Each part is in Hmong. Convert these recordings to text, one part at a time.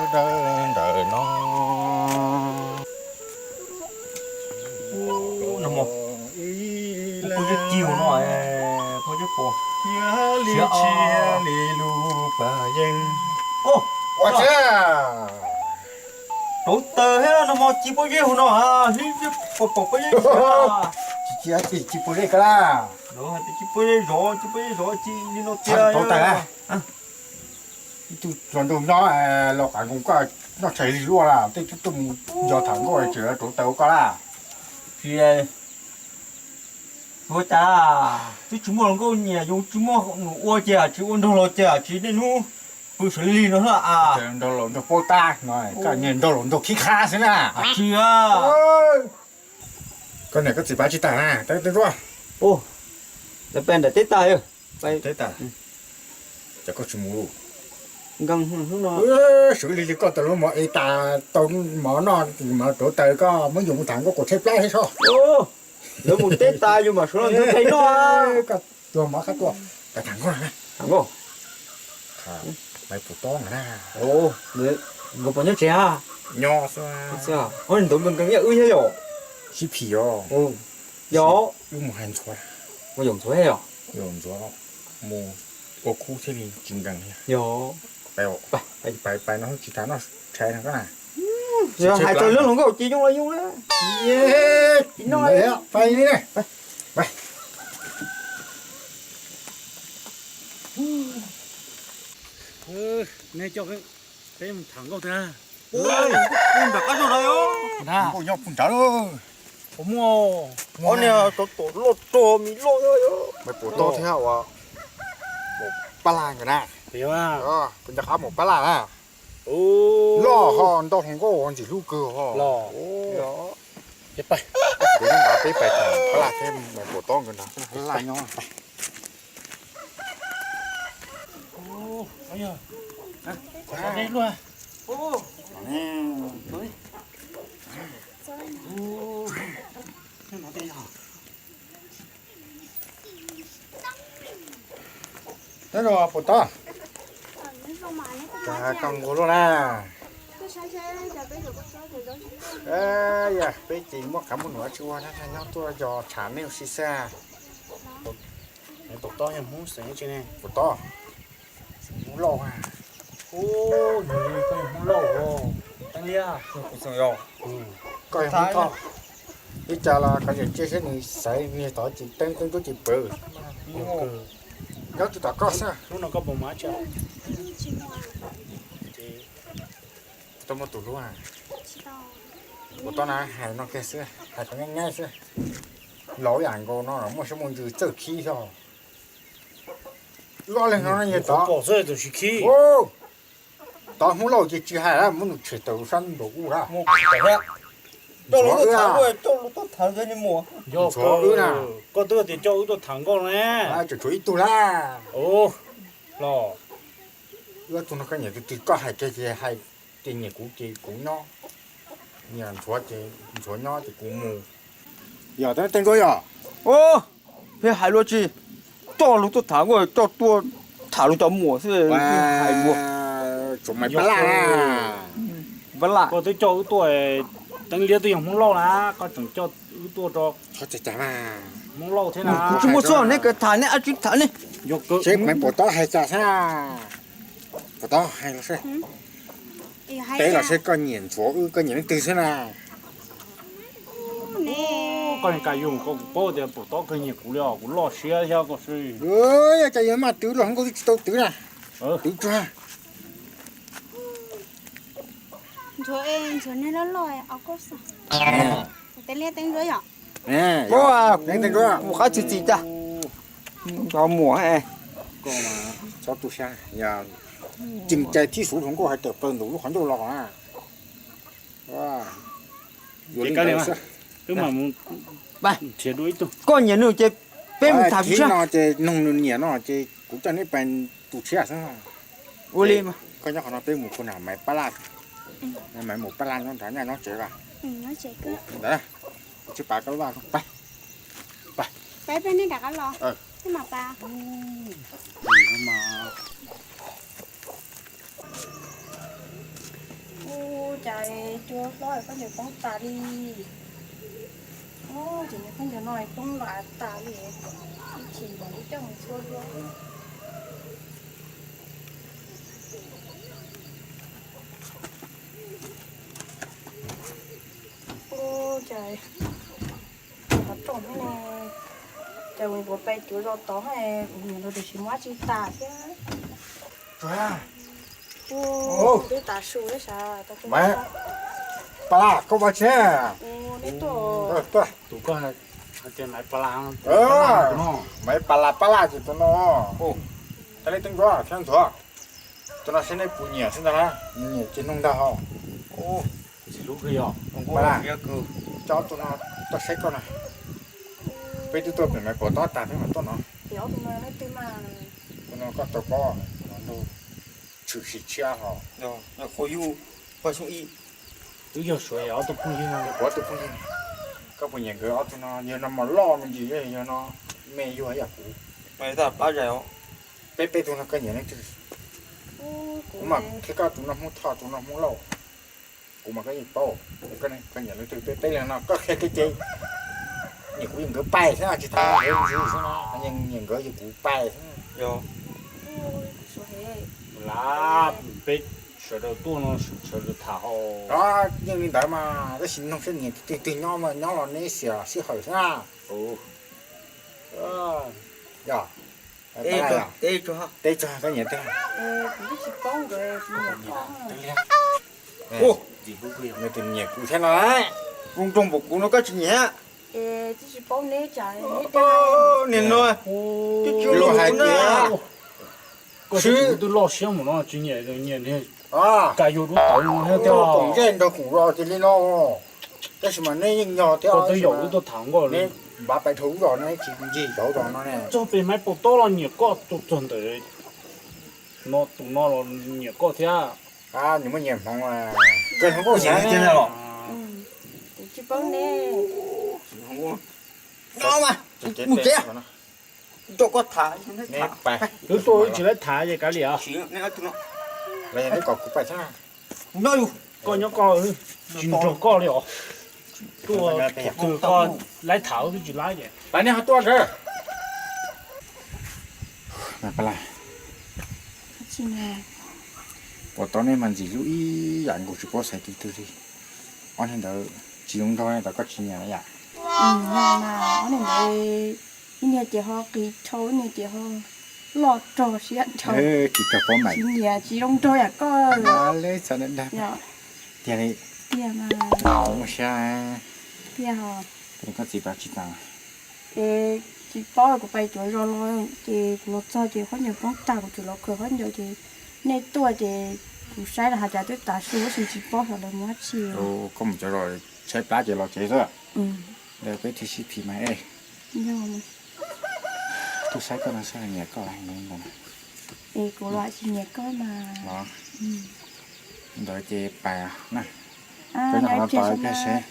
Ntawm no, no, phob zeb ci no, phob zeb pos, ua tsi, rauv taws thiab no mas ci pob zeb hauv no, hlib pom pom pob zeb. Ci pob zeb ko la, ci pob zeb zov, ci pob zeb zov ci li no tiag. Ib tug hluas nraug nyob los qav nkoos koj noj tshais lig luaj lawm, tej tub tuaj mus yos tham nkauj tseem rauv taws ua koj lawm. Tsis, ua cas twb tsis muaj hluas nkauj nyiam, yus tsis muaj nus ua ces tsis ua nraug laus ces tsis niaj hnub pw sawv lig no a. Nraug laus nraug paub tab no, koj niag nraug laus nraug khib qhab xwb na. Tsis, koj niam koj txiv pab tsis tag na, teb teb ntsuab. Peb nram teb tas, teb tas, cas koj tsis mus? Sawv lig li koj tau lub mov ev tas, tau mov noj, mov rauv taws, koj muab yus mus tham nkauj kom tshaib plab thiab soj. Lawv mus teb tas yus mam suav los nrog peb noj. Koj tuag mov qab tuaj, koj tham nkauj na. Tham nkauj. Maiv Pum Tob na. Nkawd puas nyob tsev a? Nyob xwb. Ntawd nkees nkees yam wb thiab yom? Sib phim os. Yog, wb mus hais ntxhuav. Mus yaum ntxhuav thiab yom? Yaum ntxhuav, mus ua khub thiaj li tsis nkees. Yog. Pais, pais no tsis tas noj tshais no koj na. Yog hais txog lub hluas nkauj ces yoo los yoo na. Pais li ne. Nej coj peb mus tham nkauj tiag. Pub nram qab zog no yom. Nkauj nyob pub nrad lawm. Puas muaj ob niag tsov tom loj rog me loj? Maiv Pum Tob thiab ua Maum Pab Laj nkawd na. Kuv nco qab Maum Pab Laj na. Loj ho ntau hluas nkauj ntxim hlub kawg ho. Peb pais tham Pab Laj thiab Maiv Pum Tob nkawd nrad. Nyob zoo Pum Tob. Koj nquag luaj na. Yog peb ces muaj qav muaj num tsis ua na, nyob tuaj yos tham nej ua si xwb. Pum Tob yog Hmoob xeem tsi ne? Pum Tob, Hmoob Lauj. Hmoob Lauj, Teeb Liab. Koj yog Hmoob Thoj. Ib tsam los kov zem cia seb nws xaiv niag tod ces teeb teeb tub ces pw. Nyob twb tom koj xwb. Hnub no koj puas mus dab tsi? Tau muaj tus hlub. Pum Tob na, hais no kiag xwb, hais qhov nyab nyab xwb. Laus yam nkaus no muaj siab muaj ntsws txawj khib xyov. Loj li no yeej tod. Tod Hmoob Lauj ces tsis hais lawm, muab nws tshem tawm sab nraum ub lawm. Coj lus tuaj tham, coj lus tuaj tham cov niag muam. Ntxhuav wb na. Koj twb tias coj wb tuaj tham nkauj ne. Tseem tshuav ib tug lawm. Los, wb ob tug no koj nyiam tus twg koj hais kiag ces hais, ces nyiam kuv ces kuv nyob, nyiam Ntxhuav ces Ntxhuav nyob ces kuv mus. Yog teeb teeb nruab yog. Peb hais luag tsis coj lus tuaj tham nkauj, coj tuaj tham lus cov muam xwb. Hais ua Maiv Pab Laj. Pab Laj, koj twb coj wb tuaj, Teeb Liab twb yog Hmoob Lauj na, koj tseem coj wb tuaj rau Hmoob Lauj thiab na. Kuv tsis muaj txuj, neb kawm tham neb, ab tsis tham ne. Seb Maiv Pum Tob hais cas xwb. Pum Tob hais los seb. Teb los seb koj nyiam Ntxhuav wb, koj nyiam leej twg xwb na. Koj niag Kas Yug, koj kuv paub tias Pum Tob kawg nyiam kuv li os, kuv loj siab thiab koj xwb. Cas yog maj twv los hoob nkauj twb tsis tau twv na. Twv tsuag. Ntxhuav, Ntxhuav niag loj loj os koj xwb. Teeb Liab teeb nruab yom. Kuv qab txi txiv tas. Cov muam, txhob tu siab, yog ceem cai thib suv hluas nkauj hais tawm plaws ntawm lub qhov ncauj los na. Yuav li ntawd xwb. Koj nyiam nws ces peb mus tham no ces noog nws nyiam no ces kuv coj neb pais tus tshiab xwb. Ua li, koj nyob qhov no peb mus kuv nam Maiv Pab Laj. Maiv Pab Laj nyob nrad, nyob tsev los? Ntawd, tsis pab koj vaj, pab. Peb, peb neb rov qab los, peb mam pab. Ua cas cua hlob khaub ncaws poob tas li. Ua cas nws khaub ncaws no poob los tas li. Ib chim npaum li coj mus txhua dua. Ua cas qhov rooj ne, cas kuv puas pais cuav zos tod, kuv niam los tiam sis muab tsis tas thiab. Ua, twb tas su thiab sas. Maiv Pas Laj, koj ua tsi? Neb tuaj. Tus koj hais tias Maiv Pas Laj, Maiv Pas Laj, Pas Laj ces tus no. Tag li teeb nkuaj thiab ntxuav. Tus no saib neb puas nyiam xwb ntag na, nyiam ces nug ntag hos. Pas Laj, coj tus no tuaj saib koj na. Peb twb tuaj pem Maiv Pas Laj tas peb mam tuaj no. Tus no koj tau paub, tus no tshwm sim tshiab hos. Qhuas yug, pog xyoo ib. Twb yog Suav ob tug phooj ywg no, kuv ob tug phooj ywg. Koj puas nyiam nkawd ob tug no? Yog no mas loj me ntsis, yog no me yug yam kuv. Peb peb tug no koj nyiam leej twg? Kuv mas qhia koj tus no Hmoob Thoj, tus no Hmoob Lauj. Kuv mas koj yeej paub, koj nyiam leej twg peb peb leeg no koj qhia kiag ces. Nyiam kuv yog nkawd pais xwb, tsis tas nkawd ntxiv xwb no, nyiam nkawd yog kuv pais xwb. Lab, peb sawv daws tuaj no sawv daws tham hos. Yeej li ntawd mas, tab sis nug seb nyiam twg twg nyob mas nyob los neb xiam sij hawm xwb na. Yog, teb txog koj nyiam twg? Nws tus nyiam kuv thiab no, kuv nroog npaum kuv no koj tsis nyiam? Nim no, lus hais tias koj twb loj siab mus no tsis nyiam, nyiam ka yuag dub tawv no thiab. Koom zej nrog koom zos ces li no, tab sis mas neb yeej yog thiab, koj twb yaum wb tuaj tham nkauj, neb npav pais dhau wb zos no tsis ncig zov zos no ne. Txog pem Maiv Pas Laj los nyiam koj, txog ntawm no tus no los nyiam koj thiab. Nyias muaj nyias hmoov, kawg hloov nkauj xyaav thiab los. Mus tsev, nrog koj tham. Wb tuaj wb tsis laib tham ces kav liam. Los yog neb kom kuv pais thiab na. Koj nyob koj, tsis nrog koj li os. Tuaj, koj laib tham wb twb tsis laib ces. Pais nej ho tuaj nkawd. Pas Laj, puas tau nej mas ntxim hlub ib yam nkaus tsis paub xaiv tus twg li. Ob niag ntawd tsis zoo nraug, ntawd koj tsis nyiam lawm yam? Ob niag ntawd, ib niag ces ho qis dhau, ib niag ces ho loj rog siab dhau. Tsis rog paub mas tsis nyiam, tsis zoo nraug yam koj. Tiag li, tiag mas. Muaj siab tiag. Koj txiv pab tsis tas. Ces tsis paub, kuv pais cuav zos los ces kuv los txog ces khaub ncaws poob tag, kuv tsuas los khaws khaub ncaws ces nej tuaj ces kuv saib los hais cas twb tav su tab sis tsis paub xyov lawv mus dab tsi. Koj mus cuav zos tshaib plab ces los tsev xwb. Peb thiaj sib phim mas. Tuaj saib koj no saib nyiam koj ntag. Es kuv los tsis nyiam koj mas. Ntawd ces pais na. Koj nyob qhov no tos ib pliag seb,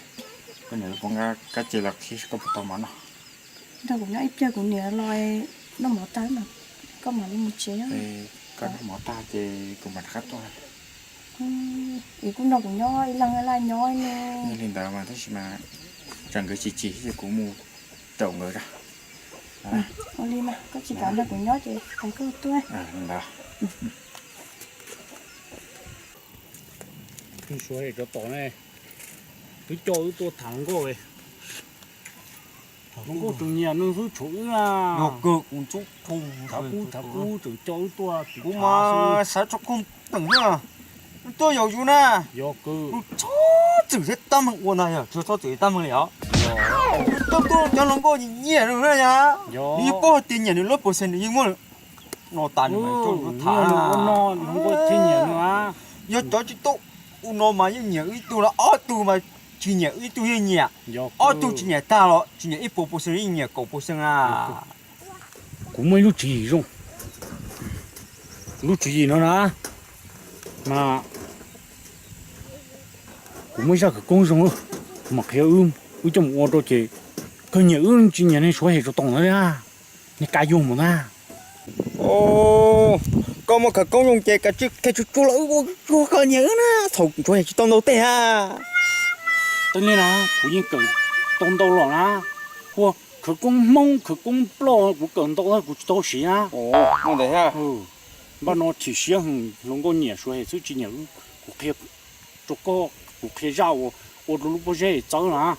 koj niam lawv puas nqa kab ce los qhib koj puas tau mov noj. Nrog kuv nyob ib pliag, kuv niam los noj mov tag, koj mam li mus tsev. Koj noj mov tag ces kuv mam rov qab tuaj. Es kuj nrog kuv nyob ib leeg laj nyob ne. Yog li ntawd mas tab sis mas tsam nkawd chim chim ces kuv mus raum nkawd. Ua li mas koj tsis kam nrog kuv nyob ces pais koj tuaj. Ntawd. Suav hem rov tom ne, twb coj wb tuaj tham hluas nkauj. Hluas nkauj tseem nyiam nws xwb tshuav wb na. Yog kawg, kuv ntxub, tham kub tham kub tseem coj wb tuaj, kuv mas xav tso koj teem xwb. Wb tuaj yaum yus na, yog kawg, txhob txwm thiab tab meeg ua ntag, yog tsis txhob txwm tab meeg li os. Tuaj tuaj cov hluas nkauj nyiam nws na yog, nws yeej paub hais tias nyiam nws lub pos xees nws yeej muab no tas nws mas coj nws tham no. Yog cov tsis tau ua no mas yeej nyiam wb ib tug los ob tug mas tsis nyiam wb ib tug yeej nyiam. Ob tug tsis nyiam tag los tsis nyiam ib puas pos xees yeej nyiam kaum pos xees na. Kuv muaj ib lub tswv yim zoo, lub tswv yim no na, mas kuv muaj ib zaj khawv koob zoo, kuv mam qhia wb, wb coj mus ua rau ces kawg nyiam wb tsis nyiam niag Suav hem rau toom na, niag ka yuag mus na. Koj muaj khawv koob zoo ces kav tsij qhia tsuag tsuag los wb ua tsuag koj niam wb na, thaum ntsuav tsis tau ntau tej ha. Teb li na, kuv yeej kawm tau ntau los na, ua khawv koob Hmoob khawv koob Nplog kuv kawm ntau kuv tsis tau siv na. Npaj no chim siab heev, hluas nkauj nyiam suav hem xwb tsis nyiam wb, kuv qhia rau koj, kuv qhia zaj uas ua rau lub pob zeb txawb na.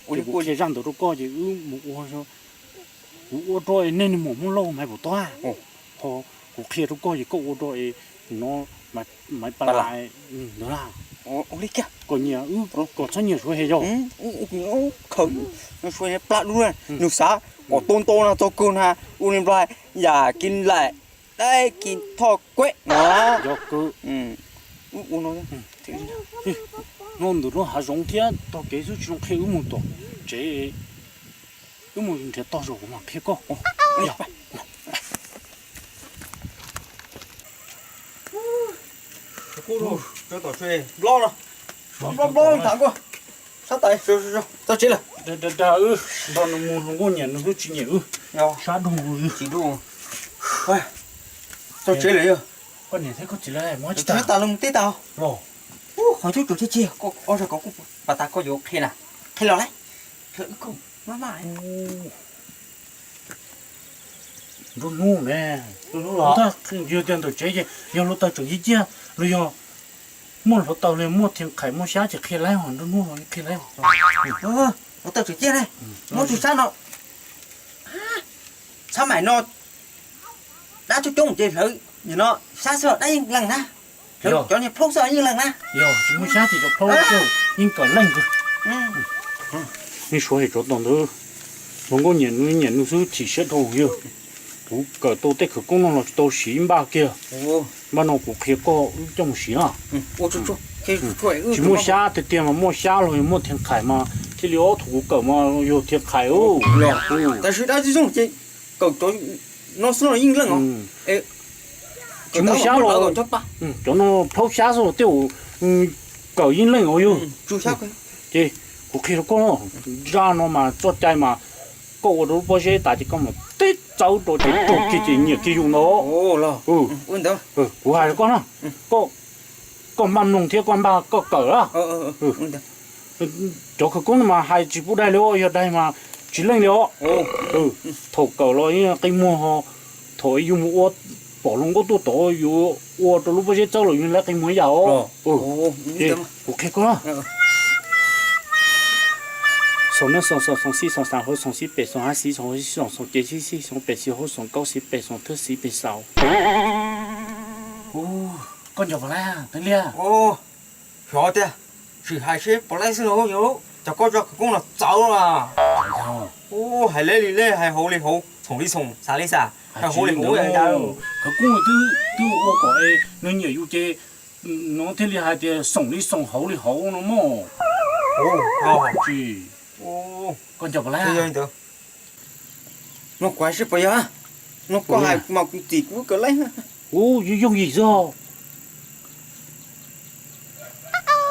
Kuv qhia zaj ntawd rau koj ces wb mus ua, kuv ua rau nej niag muam Hmoob Lauj Maiv Pum Tob, ho kuv qhia rau koj ces koj ua rau no Maiv Pas Las ntawd na. Koj nyiam wb kom txhob nyiam suav hem yog. Suav pla dub, nws xav kom tau ntau no txog kawg na, ua li npla yam kis laim dab kis thoj kueb no. Yog kawg. Hnub ntawm lub hav zoov thiab tog kev xwb tsis zoo qhia, wb mus tom tsev, wb mus nrhiav tog zaum kuv mam qhia koj. Nplob no, nplob nplob tham nkuaj, sab tais, txog tsev lawm. Dag wb nrog nws mus, hluas nkauj nyiam nws xwb tsis nyiam wb, sab dhau tsis dhau. Txog tsev lawm yog. Koj niam thiab koj txiv lawv mus tsis tas, tas los teb tas los. Qhov cub tsuas thiab tsis, koj ob zag ko kuj pas tas koj yuav qhia na, qhia los lawm. Qhia wb koj maj maj. Nruab hnub ne, yog tias ntawm tsev ces yog hluav taws tseem ciaj ciaj los yog muaj hluav taws li muaj thiaj qhais muaj xyab ces qhia laib os, nruab hnub los qhia laib os. Hluav taws tseem ciaj ne, muab tus xyab no, xab maim no dab coob coob ces hlawv no xyab xwb dab yeej leeg na. Hlawv cov niag plaub xwb yeej leeg na. Yog tsis muaj xyab ces cov plaub yeej kawm leej kawg. Nej suav hem tsov tom ntawd, hluas nkauj nyiam nws nyiam nws xwb chim siab dhau yawg. Kuv kawm tau tej khawv koob no los tsis tau siv npaj kiag. Npaj no kuv qhia koj wb coj mus siv na. Tsis muaj xyab tiag tiag mas muaj xyab los yog muaj thiaj qhais mas thiaj li ob, thaum kuv kawm mas yog thiaj qhais. Tab sis dab tsi zoo ces kawm cov no xwb los yeej leej os. Tsis muaj xyab los cov no plaub xyab xwb los tej zaum kawm yeej leej os yawg. Ces kuv qhia rau koj, zaj no mas txoj cai mas koj ua rau lub pob zeb tas ces koj mam teb txawb rau ces raug kiag ces nyiam kiag yus ntag. Kuv hais rau koj na, koj npaj mloog thiab koj npaj koj kawm na. Cov khawv koob no mas hais tsis pub daig li os, yog daig mas tsis leej li os. Thaum kawm los yeej qi muag ho, thaum yus mus ua pom hluas nkauj tuaj tod yus ua rau lub pob zeb txawb los yus lawv qi muag ib yam os. Ces kuv qhia koj na. Xoom neej xoom xoom xoom xib xoom xav hauv xoom xib pem xoom hab xib xoom hauv xib xoom xoom ces xib xib xoom pem xib hauv xoom kaub xib pem xoom thawj xib pem xaus. Koj nco Pov Laib, Teeb Liab? Xyov tiag, tsis hais seb Pov Laib xwb los yog cov koj zaj khawv koob no txawv na. Hais leb li leb, hais hauv li hauv, xoom li xoom, xav li xav, hais hauv li hauv. Khawv koob twb ua kom nws nyiam yus ces no thiaj li hais tias xoom li xoom hauv li hauv no mog. Tsis, koj nco Pov Laib? No kuv hais seb puas yog, no koj hais mas kuv txim kuv kawm leej. Ub, yooj yim zog.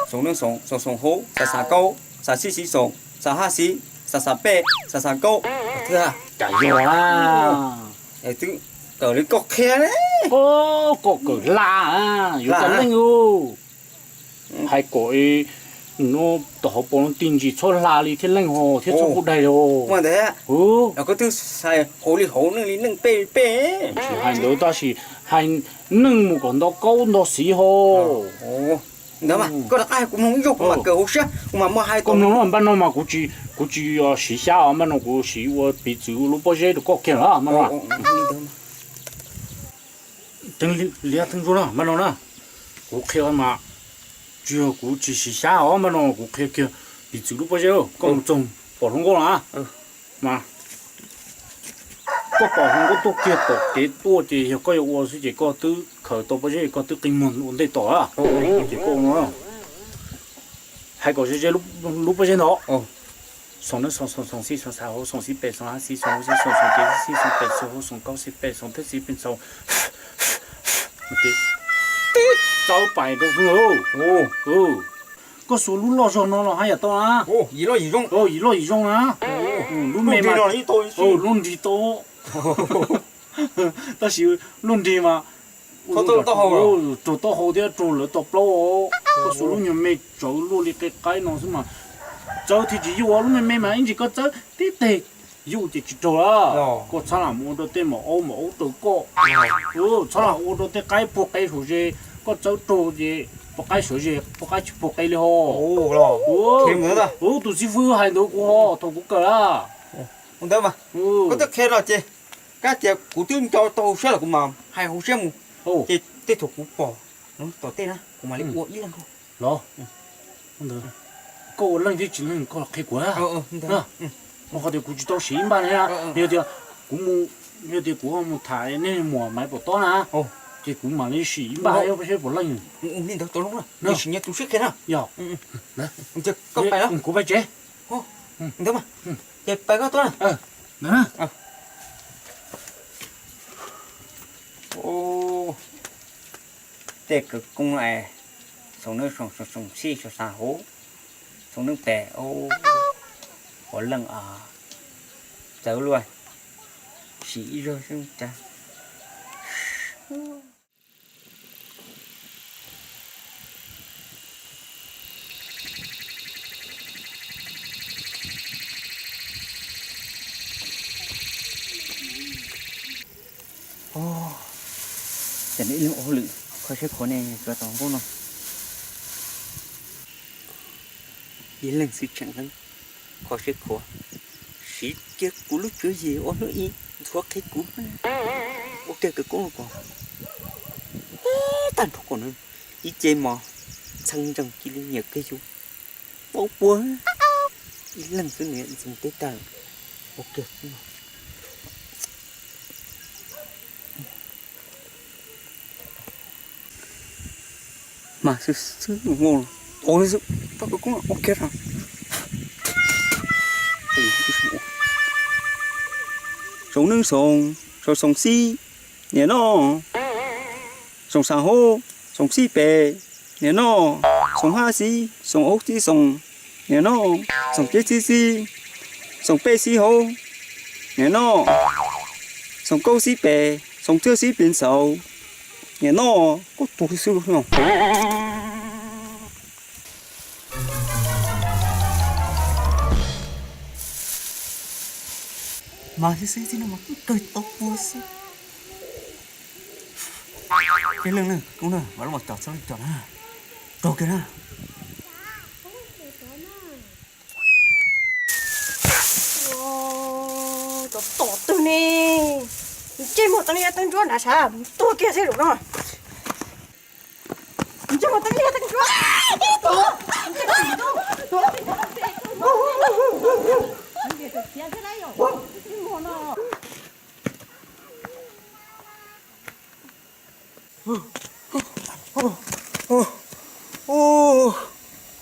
Xoom neej xoom, xoom xoom hauv, xav xav kaub, xav xib xib xoom, xav hab xib, xav xav peb, xav xav kaub. Cas yog a? Twb kawm li koj qhia ne. Koj kawm hla, yuav kawm leej ub. Hais kom no tom hauv paus no ti ntsis txhob hla li thiab leej ho thiab txhob pub daig li. Koj twb hais hauv li hauv, neej li neej, peb li peb. Tsis hais ntawd tab sis hais neej mus kom nto kaub nto xib ho. Ntawd mas koj rov qab hais kuv mloog ib zaug kuv mam kawm hauv siab kuv mam muab hais. Koj mloog no, npaj no mas kuv tsis, kuv tsis siv xyab os, npaj no kuv siv ua piv txwv ua lub pob zeb rau koj kiag os npaj no. Teeb Liab Teeb Ntsuab na, npaj no na, kuv qhia mas tsis yog kuv tsis siv xyab os, npaj no kuv qhia kiag piv txwv lub pob zeb, koj mus txog pom hluas nkauj no mas koj pom hluas nkauj tuaj kiag tom kev tuaj ces yog koj yuav ua xwb ces koj twb khaws tau pob zeb koj twb qi muag ua ntej tom ces koj ua no hais kom ze ze lub pob zeb ntawd. Xoom neej xoom xoom xoom xib xoom xav hauv xoom xib pem xoom hab xib xoom hauv xib xoom xoom ces xib xoom pem xoom hauv xoom kaub xib pem xoom thawj xib pem xoom. Tib txawb pais rau xwb. Koj xuas lub loj zog no los haj yam tau na. Yim loj yim zoo na. Lub me mas lub nrig tau. Tab sis luaj nrig mas raug taub hau thiab raug lawv tau plaub, koj xuas lub nyuag me tsawv luaj li qe qaib no xwb mas txawb thiaj tsis yuj. Lub me me mas ib ntsis koj txawb tib teg yuj ces tsis raug lawm. Koj txhob lam mus ua rau tej maum aub maum aub raug koj. Txhob lam ua rau tej qaib puag qe saum ze, koj txawb raug ces puag qaib saum ze puag qaib tsis puag qe li ho. Tus xib fwb hais ntawd kuv ho thaum kuv kawm lawm. Ntawd mas koj twb qhia no ces kab tias kuv twb nco tau hauv siab los kuv mas hais hauv siab mus, ces tej thaum kuv pom tom tej na kuv mam li ua ib leeg. Los, koj ua leej thiab tsis leej koj los qhia kuv na. Qhov tias kuv tsis tau siv ib npaj li na, yog tias kuv mus, yog tias kuv mus tham nej muam Maiv Pom Tob na, ces kuv mam li siv ib npaj seb puas leej. Sim nyob tus siab qhia na. Yog, kuv pais tsev. Ntawd mas, ces pais koj tuaj na. Tej kawv koob, xoo neeb xoo, xoo xib xoo xav hauv, xoo neeb pem, puav leej txawv luaj, sim ib zaug xwb cas. Ces nws ib leeg ua hauj lwm kho siab khuav ne, tsuav tos nkauj no. Ib leeg xwb tseem leej kho siab khuav, siv kiag kuv lub tswv yim ua hnub ib ntxhuav qhia kuv, ua kiag kawv koob kom tag nrho kom nws ib ce mos txheej ntsees cia li nyiam kiag yus. Paub puag ib leeg xwb nws ntxeev teb tag, ua kiag xwb. Mas xwb xwb, ua xwb, tau kawv koob ua kiag. Xoo neeb xoo, xoo xib, niam no, xoo xav hauv, xoo xib pem, niam no, xoo hab xib, xoo aub xib xoo, niam no, xoo tsib xib xib, xoo peb xib hauv, niam no, xoo kaub xib pem, xoo tsawb xib pem xaus, niam no, koj tuag xwb no. Mas xwb xwb no mas kawg tau puag xwb. Peb leej na, koob na, mas lub mas cov txhob leej cov na, raug kiag na. Cov tom twg ne? Ntsej muag tau li teeb ntsuab nrad sav, tuag kiag xwb zaum no. Ntsej muag tau li teeb ntsuab.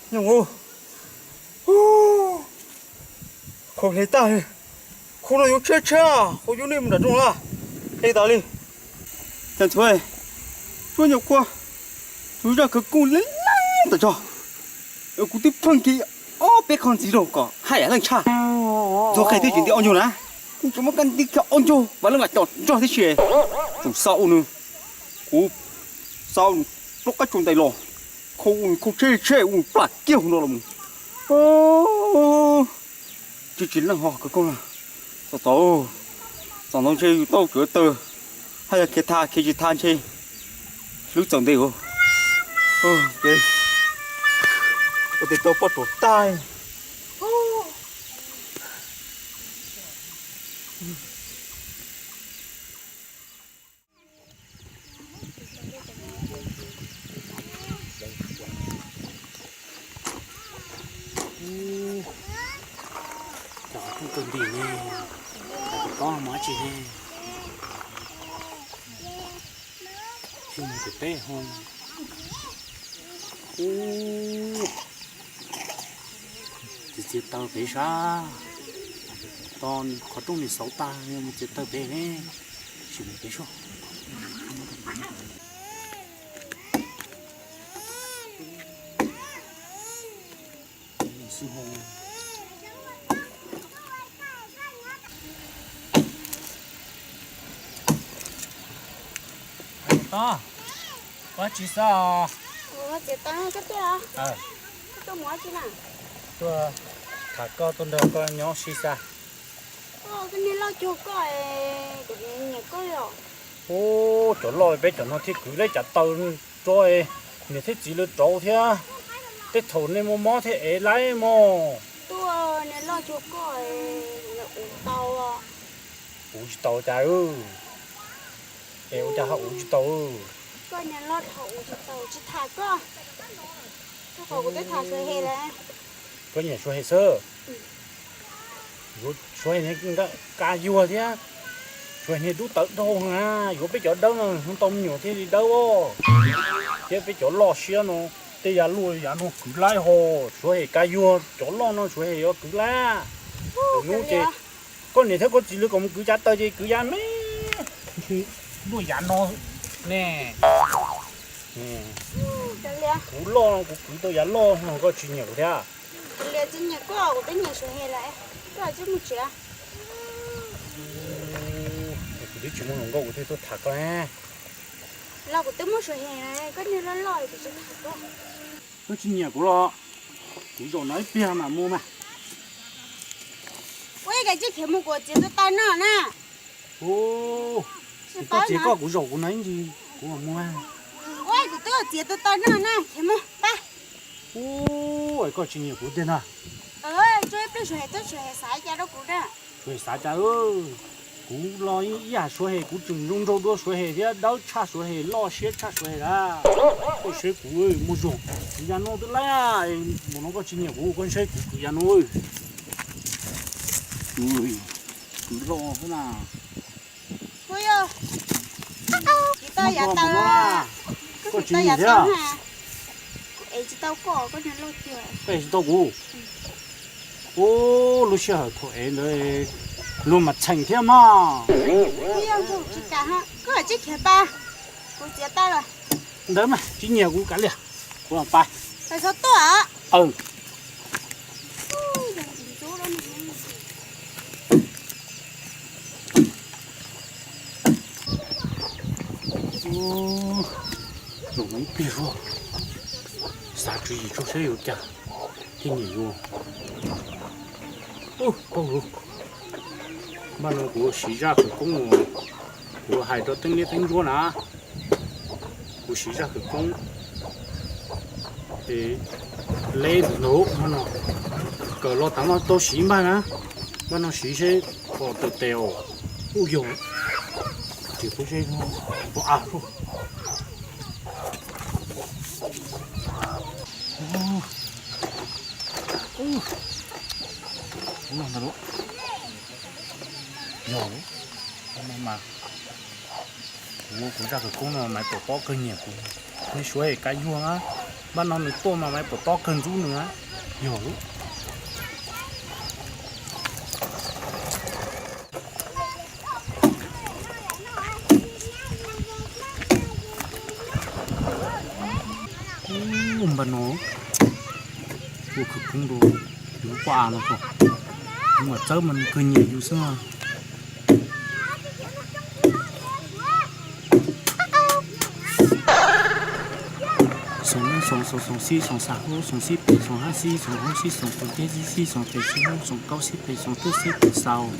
Nyob, khaus hle tag, khau no yuav tshiab tshiab, khau yuav nej mus nram zoov lawm. Hle tas li. Cas ntxhuav, suab nyuam qhuav, tus zaj khawv koob leej leej tas zog, kuv twb pheej kiag ob peb qho ntxiv rau kom haj yam leej tshaj. Ntxhuav qhia twb tsis nti ob ncaug na, kuv tseem muab kab nti kiag ob ncaug, vam leej vam cov nrog tib si. Tseem xa ua nws, kuv xa ua nws plaub qab tsaus ntais los, khau ua nws khau tsheb tsheb ua nws plam kiag hauv no los mus. Tsis tsis leej ho khawv koob na. Txom txom, txom ntau ntshe yus tau cov taw, haj yog khiav thaj khiav tsis thaj ntshe hlwb txaus ntev. Ua tes tau poj ruam tag. Cov rooj kawg nti ne, cov tob mas dab tsi ne, tsis mus pem peb ho. Ub, txiav txiav taw pem sab, tos qhov rooj nim xauv tag mus txiav taw pem ne, tsis mus pem sab. Tod, ua tsi xwb os? Txiv tod, koj tuaj, koj tuaj mus ua tsi na? Tuaj tham koj, tuaj nrog koj nyob sib xav. Koj niag loj cuag koj, kuv nyiam koj os. Ub, cov loj peb cov no thiaj kwv lawv cov taw rau niam thiab txiv lawv rauv thiab. Tej thaum nej muaj mob thiaj ev lawv mog. Tuaj niag loj cuag koj, uv tau. Uv tsis tau cas? Es ua cas ho uv tsis tau? Koj niag loj dhau, uv tsis tau, tsis tham koj. Koj qhov kuv twb tham Suav Hem lawm. Koj nyiam Suav Hem xwb? Suav Hem niag ka yuag thiab, Suav Hem niag dub tawv dhau na, yuav peb cov dawb no tau me nyuam thiaj li dawb os. Thiab peb cov loj siab no, tej yav luaj yav no kwv lawv ho, Suav Hem ka yuag, cov loj no Suav Hem yuav kwv lawv. Hnub ces koj niam thiab koj txiv lawv kom mus kwv cov taw ces kwv yav me, luaj yav no ne. Kuv loj no kuv kwv tau yav loj no koj tsis nyiam kuv thiab? Kuv tsis nyiam koj, kuv twb nyiam Suav Hem lawm, koj tsis mus tsev. Kuv twb tsis muaj hluas nkauj kuv thiaj tuaj tham koj ne. Los kuv twb muaj Suav Hem lawm, koj niag loj loj kuv tsis tham koj. Koj tsis nyiam kuv los kuv zaum no ib pliag mam mus mas. Ua ib kas tsis khiav mus kuv txiav tus taw no na. Ub, koj txiav koj kuv zaum kuv no ib ntsis kuv mam mus. Ua kuv twb txiav tus taw no na, khiav mus pab. Ub, koj tsis nyiam kuv tiag na. Tsuas ib pliag Suav Hem tuaj, Suav Hem xav cas rau kuv na. Suav Hem xav cas? Kuv los ib yam Suav Hem, kuv tseem zoo nraug dua Suav Hem thiab dawb tshaj Suav Hem, loj siab tshaj Suav Hem lawm. Koj saib kuv muaj zog, kwv yav no twb lawm, mus no koj tsis nyiam kuv, koj saib kuv kwv yav no. Kwv loj xwb na. Tsis tau yav taw, koj tsis tau yav taw. Kuv ev tsis tau koj, koj niag loj tiag. Koj ev tsis tau kuv. Ub, lub sij hawm thaum ev ntawd luag mas txheem thiab mog. Tsis kam, koj tsis khiav pab, kuv txiav tau lawm. Ntawd mas tsis nyiam kuv kav liam, kuv pais. Pais txhob tuaj. Zaum no ib pliag xwb, xav tswv yim tso saib yuav cas thiaj nyiam yuav. Ub, paub lawm, npaj no kuv siv zaj khawv koob uas kuv hais rau teeb liab teeb ntsuab na. Kuv siv zaj khawv koob es leb ntawd no, kawm los tav no tau siv npaj na. Npaj no siv seb pom tawm tes os. Ub yog, ces peb seb pom av lawm. Ub, ub, ntag lauj. Yog lauj, mas kuv ua kuv zaj khawv koob no mas pom tob kawg nyiam kuv. Nws Suav Hem kab yuag na, npaj no nws tuaj mas mas pom tob kawg ntxub nws na. Yog lauj. Ub, npaj no ua khawv koob rau yus poj av no tso. Yus mas txawb mas nws kawg nyiam yus xwb na. Xoom xoom xoom xoom xib xoom xav hub xoom xib pem xoom hab xib xoom hub xib xoom kaum teb xib xib xoom pem xib hub xoom kaub xib pem xoom tub xib pem xaus.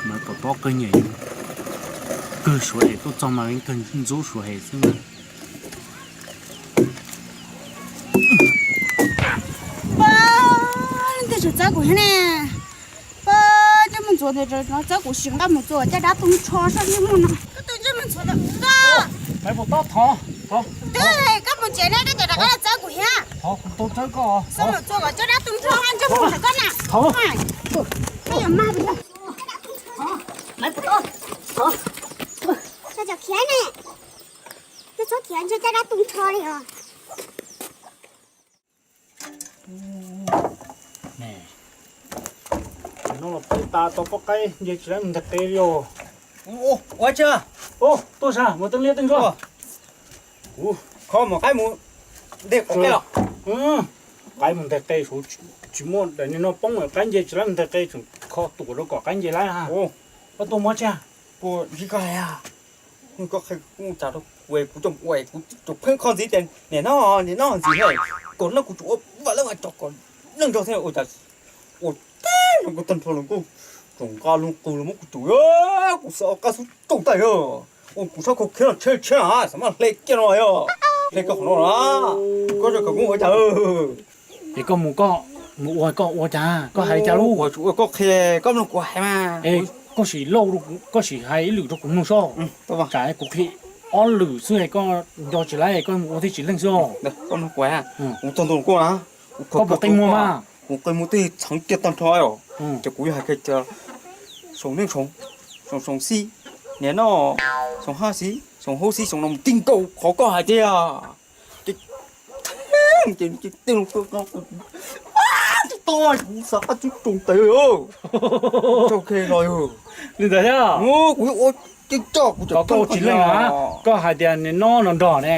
Mas pom tob kawg nyiam yus, kawg Suav Hem tuaj txog mas kawg ntxub Suav Hem xwb na. Pab, leej twg tseem txawb kuv thiab ne? Pab, ntsej muag ntxuav ntawd tseem txawb kuv, sim nqa mus txuas caj dab tu nrho sab ntsej muag no. Koj tus ntsej muag ntxuav ntawd, Maiv Pum Tob, thov, thov. Twb koj mus tsev ne, koj tseem rov qab los txawb kuv thiab. Thov kuv tau txawb koj. Xub mus txuas kom caj dab tu nrho ntsej muag ntawm koj na. Thov. Koj yuav mag Maiv Pum Tob, thov. Koj tseem khiav ne. Koj txhob khiav, ntshe caj dab tu nrho li os. Hnub no los peb tas tau pob qaib nce tsis laib mus nteg qe li os. Ua tsa, tuaj sa mus teeb liab teeb ntsuab. Kuv kho mus qaib mus nteg qe los. Qaib mus nteg qe, tsis muaj daim niag no poob lawm, qaib nce tsis laib mus nteg qe, tseem Kho tuam rau kom qaib nce lawm ha. Koj tuaj muab tsi. Puas ntsib koj hais, koj qhia kuv ua cas rau kuv, kuv coj mus ua kuv tus pheej kho ntxiv tias niam no, niam no ntxiv na, kom no kuv tsum ua vam lawv vas cov kom neej nrog thiab ua cas ua tib zoo kuv tag nrho los kuj tsoom nqa loo qws los muab kuv tus, kuv xav ua qab xub tsaus ntais os, ua kuv sab khau khiav los tsheb tsheb na xav mas hle kiag no yog, hle koj qhov no na, koj zoo kom kuv ua cas. Es koj mus, koj mus ua koj ua cas, koj hais li cas lub? Ua koj qhia, koj mloog kuv hais mas. Es koj sim lauj, koj sim hais ib lwm rau kuv mloog sob. Tsam kuv qhia ob lwm xwb es koj nco tsis laib, koj mus ua thiaj tsis leej xwb. Kuv txog ntua kuj na, koj puas qi muag mas? Kuv qi muag twb txheev kiag tag nrho os. Ces kuv yuav hais kiag tias, Soom neej soom, Soom, Soom xib, niam no, Soom hab xib, Soom haub xib, Soom no mus ti nkaus qhov koj hais tiag. Ces, ces, ces tej loo, kuv xav qab xub tsaus ntais, tsaug khe los yog li ntawd thiab. Kuv ua, ces coj kuv, koj ua tsis leej na, koj hais tias niam no no nrog ne.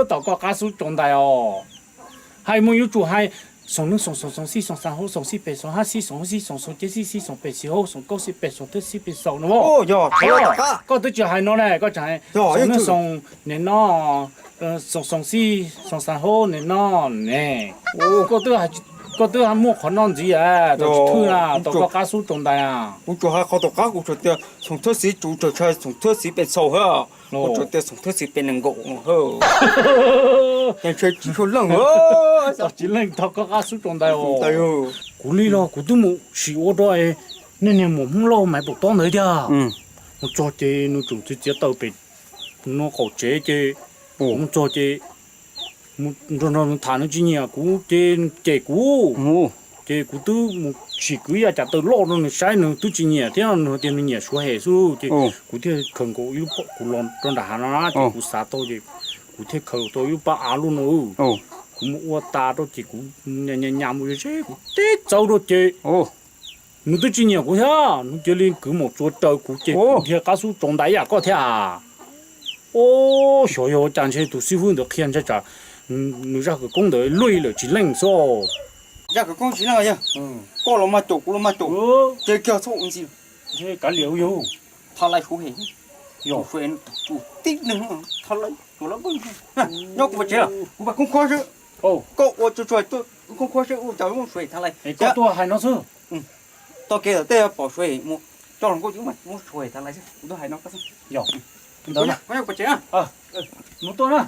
Tom koj qab xub tsaus ntais os. Hais mus yuav tsum hais Soom neej Soom, Soom, Soom xib, Soom xav haub, Soom xib pem, Soom hab xib, Soom haub xib, Soom, Soom ceb xib, xib Soom pem, xib haub, Soom kaub xib pem, Soom thawj xib pem, Soom no. Koj twb tsis hais no ne, koj tseem hais Soom neej Soom, niam no, Soom, Soom xib, Soom xav haub, niam no ne. Koj twb muaj qhov no ntxiv, tsis thwj na, tom koj qab xub tsaus ntais na. Kuv tsuas hais qhov tom qab, kuv tsuas tias Soom thawj xib, kuv tsuas hais Soom thawj xib pem Soom hab, kuv tsuas tias Soom thawj xib pem nees nkaum no. Tsis leej, tsis leej, tom koj qab xub tsaus ntais os. Kuv li los kuv twb mus sim ua rau nej niag muam Hmoob Lauj Maiv Paum Tob ntawd tiag. Mus txog ces nws tseem txiav txiav taws pem no qaum tsev ces, mus txog ces nrog nrog nws tham, nws tsis nyiam kuv ces cem kuv. Ces kuv twb mus sim kwv ib yav cav taws loj rau nws saib, nws twb tsis nyiam thiab, nws tias nws nyiam Suav hem xwb. Ces kuv thiaj khaws nkaus ib lub, kuv los rau nram hav no na, ces kuv xav tau ces kuv thiaj khaws tau ib lub pab av luaj no. Kuv mus ua tas rau ces kuv nyas nyas mus ze ze kuv teb txawv rau ces nws twb tsis nyiam kuv thiab, nws cia li kwv maum tsuav raws kuv ces kuv dhia qab xub tsaus ntais yam koj thiab. Ub, xyov yog ua cas ntshe tus xib hwb ntawd qhia ntshe tsam nws zaj khawv koob ntawd luaj lawm tsis leej xwb. Zaj khawv koob tsis leej yog, koj los mas caum kuv los mas caum, ces kiag txhob ua ntxiv. Kav liam yog, tha lais Suav hem, yog Suav tib neeg, tha lais Suav lab, nyob kuv pais tsev, kuv pais khoob khuab xwb. Koj ua tsuag tsuag tuaj khoob khuab xwb, ua cas muab Suav hem tha lais. Koj tuaj hais no xwb. Tau kev lawm tej pom Suav hem mus, coj los nkauj ces muab Suav hem tha lais xwb, kuv tuaj hais no koj xwb. Yog, ntawd na, koj pais tsev na. Mus tuaj na.